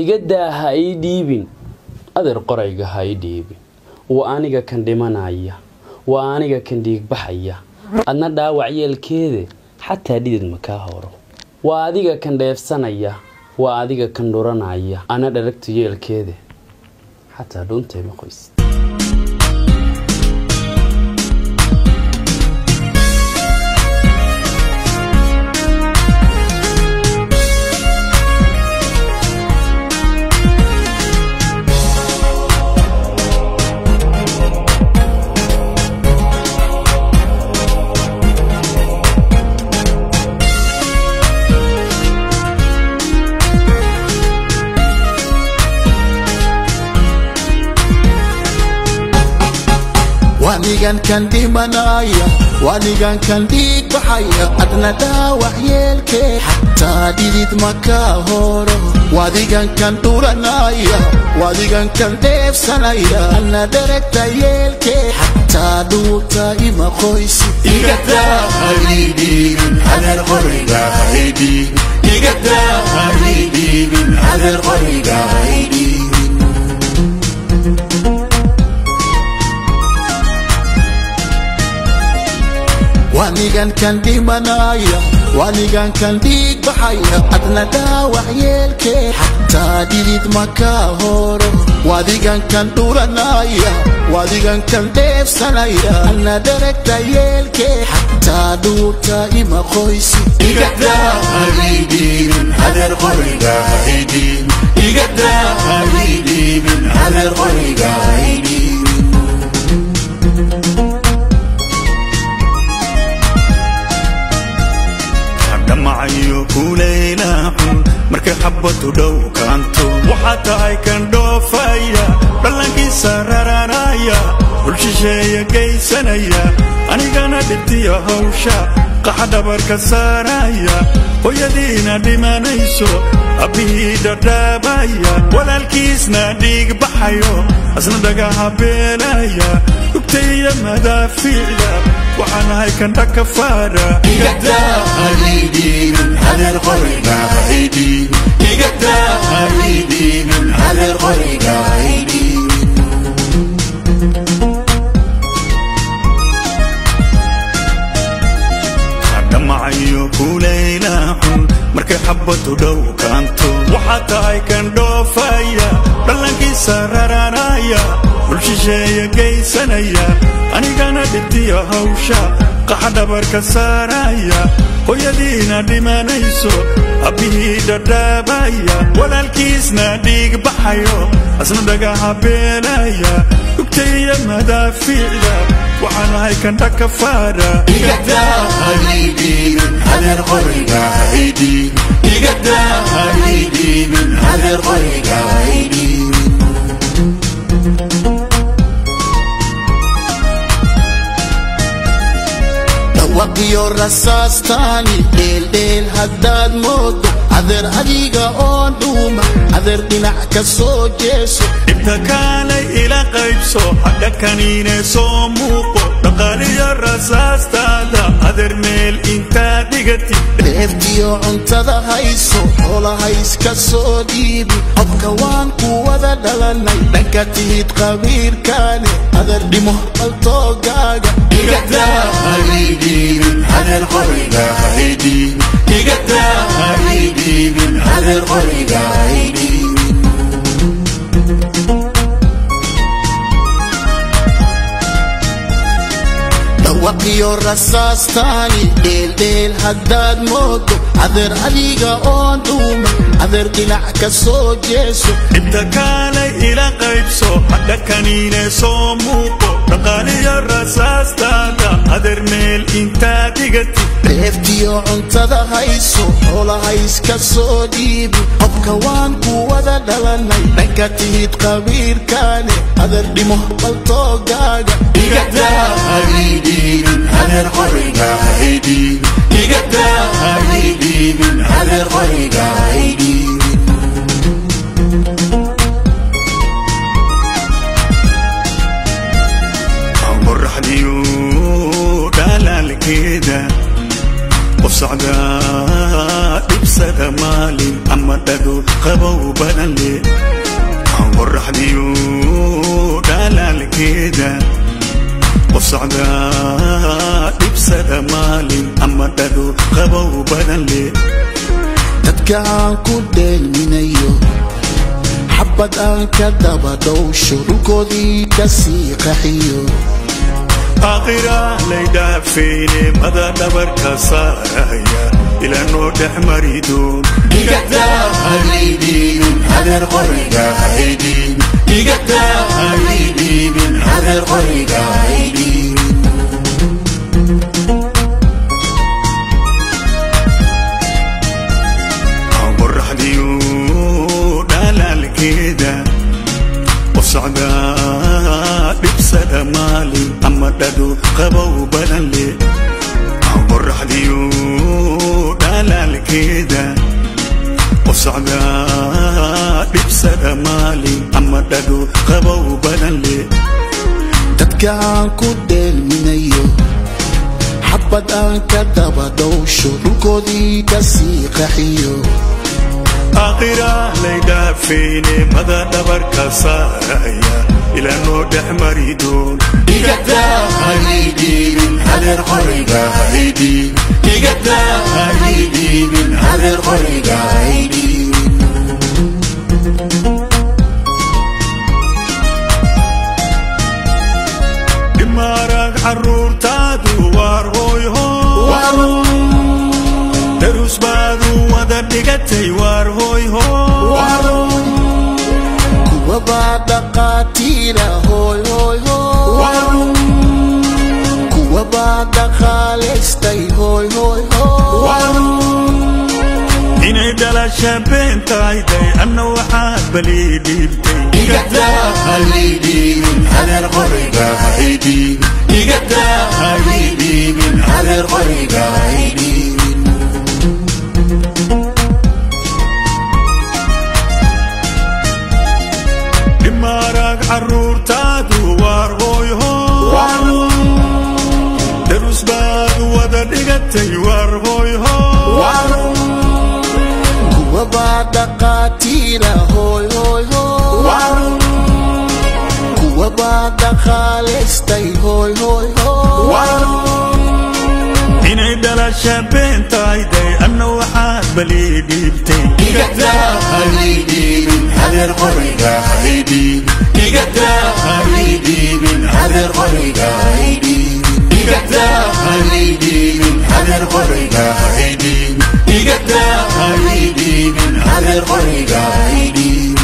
Iga daa, ha ii dhiibin adeer, qorayga ha ii dhiibin. Waa aniga kan dhimanaya, waa aniga kan dhiigbaxaya, adna dhaawac yeelkeede xataa dhidid ma kaa horo. Waa adiga kan dheefsanaya, waa adiga kan dhuranaya, ana dharagtu yeelkeede xataa dhuuntay ma qoysid. Wanigan kan dhimanaya, wanigan kan dhiig baxaya, adna dhaawac yeelkee xataa dhidid ma kaa horo. Wadigan kan dhuranaya, wadigan kan dheefsanaya, adna dheragta yeelkee xataa dhuuta ima qoysi. Igadaa ha ii dhiibin adeer, qoriga ha ii dhiibin. Igadaa ha ii dhiibin adeer, qoriga ha ii dhiibin. Wanigan kan dhimanaya, wanigan kan dhiig baxaya, adna dhaawac yeelkee xataa dhidid ma kaa horo. Wadigan kan dhuranaya, wadigan kan dheefsanaya, adna dheragta yeelkee xataa dhuuta ima qoysi. Igadaa ha ii dhiibin adeer, qoriga ha ii dhiibin. Igadaa ha ii dhiibin adeer, qoriga ha ii dhiibin. Dhamacayo kulaylaxun markay xabadu dhow kaanto, waxaa tahay kan dhoofaya, dhallankiisa raranaya, dhulshisheeya geysanaya, anigana dhibtiya hawsha qaxa dhabarka saaraya, hooyadiina dhimanayso, abbihii dhadhaabaya, walaalkiisna dhiig baxayo, asna dhagaha beelaya, dhugtaya madaafiicda, waxaan ahay kan dhakafaara. Igadaa ha ii dhiibin adeer, qoriga ha ii dhiibin. Igadaa ha ii dhiibin adeer, qoriga ha ii dhiibin. Dhamacayo kulaylaxun markay xabadu dhow kaanto, waxaa tahay kan dhoofaya, dhallankiisa raranaya, dhulshisheeya geysanaya, anigana dhibtiya hawsha qaxa dhabarka saaraya, hooyadiina dhimanayso, abbihii dhadhaabaya, walaalkiisna dhiig baxayo, asna dhagaha beelaya, dhugtaya madaafiicda, waxaan ahay kan dhakafaara. Igadaa ha ii dhiibin adeer, qoriga ha ii dhiibin. Igadaa ha ii dhiibin adeer, qoriga ha ii dhiibin. Dhawaqiyo rasaastaani dheeldheel haddaad moodo adeer, adiga oon dhuuma adeer dhinac ka soo jeeso. Dhibta kaalay ila qaybso, hadha kaniine soo muuqo, dhaqaaliyo rasaastaada adeer meel intaad dhigatid. Dheeftiyo cuntada hayso, xoolaha iska soo dhiibi, qofka waan ku wada dhalanay, dhanka tihid qabiilkaane adeer dhimo baltoogaaga. Igadaa ha ii dhiibin adeer, qoriga ha ii dhiibin. Igadaa ha ii dhiibin adeer, qoriga ha ii dhiibin. Dhawaqiyo rasaastaani dheeldheel haddaad moodo adeer, adiga oon dhuuma adeer dhinac ka soo jeeso. Dhibta kaalay ila qaybso, hadha kaniine soo muuqo, dhaqaaliyo rasaastaada adeer meel intaad dhigatid. Dheeftiyo cuntada hayso, xoolaha iska soo dhiibi, qofka waan ku wada dhalanay, dhanka tihid qabiilkaane adeer dhimo baltoogaaga. Igadaa ha ii dhiibin adeer, qoriga ha ii dhiibin. Igadaa ha ii dhiibin adeer, qoriga ha ii dhiibin. Qoraxdiyo dhalaalkeeda qof socdaa dhibsada maalin ama dhado qabow badan leh Qorraxdiyo dhalaalkeeda Qof socdaa dhibsada maalin ama dhado qabow badan leh Dadka aan ku dheelminayo Xabad aan ka daba dhowsho dhulkoodii ka sii qaxiyo Aakhira laydhaafayne mada dhabarka saaraya ilaa noo dhex mari doon Igadaa haydhiibin hadeer qoriga haydhiibin Igadaa haydhiibin hadeer qoriga haydhiibin Qorraxdiyo dhalaalkeeda Qof socdaa dhibsada maalin ama dhado qabow badan leh Qorraxdiyo dhalaalkeeda Qof socdaa dhibsada maalin ama dhado qabow badan leh Dadka aan ku dheelminayo Xabad aan ka daba dhowsho dhulkoodii ka sii qaxiyo Aakhira laydhaafayne mada dhabarka saaraya ilaa noo dhex mari doon Igadaa haydhiibin hadeer qoriga haydhiibin Igadaa haydhiibin hadeer qoriga haydhiibin Dhimaarag carruurtaadu waar hooy hoo Darus baadu wada dhigatay waar hooy hoo Kuwa baa dhaqaatiira hooy hooy hoo Kuwa baa dhaqaalaystay hooy hooy hoo Inay dhalasha been tahay day anna waxaad balii dhiibtay Igadaa haydhiibin hadeer qoriga haydhiibin Igadaa haydhiibin hadeer qoriga haydhiibin Dhimaarag carruurtaadu waar hooy hoo Darus baad wada dhigatay waar hooy hoo Kuwa baa dhaqaatiira hooy hooy hoo Kuwa baa dhaqaalaystay hooy hooy hoo Inay dhalasha been tahay day anna waxaad balii dhiibtay Igadaa haydhiibin hadeer qoriga haydhiibin Igadaa haydhiibin hadeer qoriga haydhiibin Igadaa haydhiibin hadeer qoriga haydhiibin Igadaa haydhiibin hadeer qoriga haydhiibin.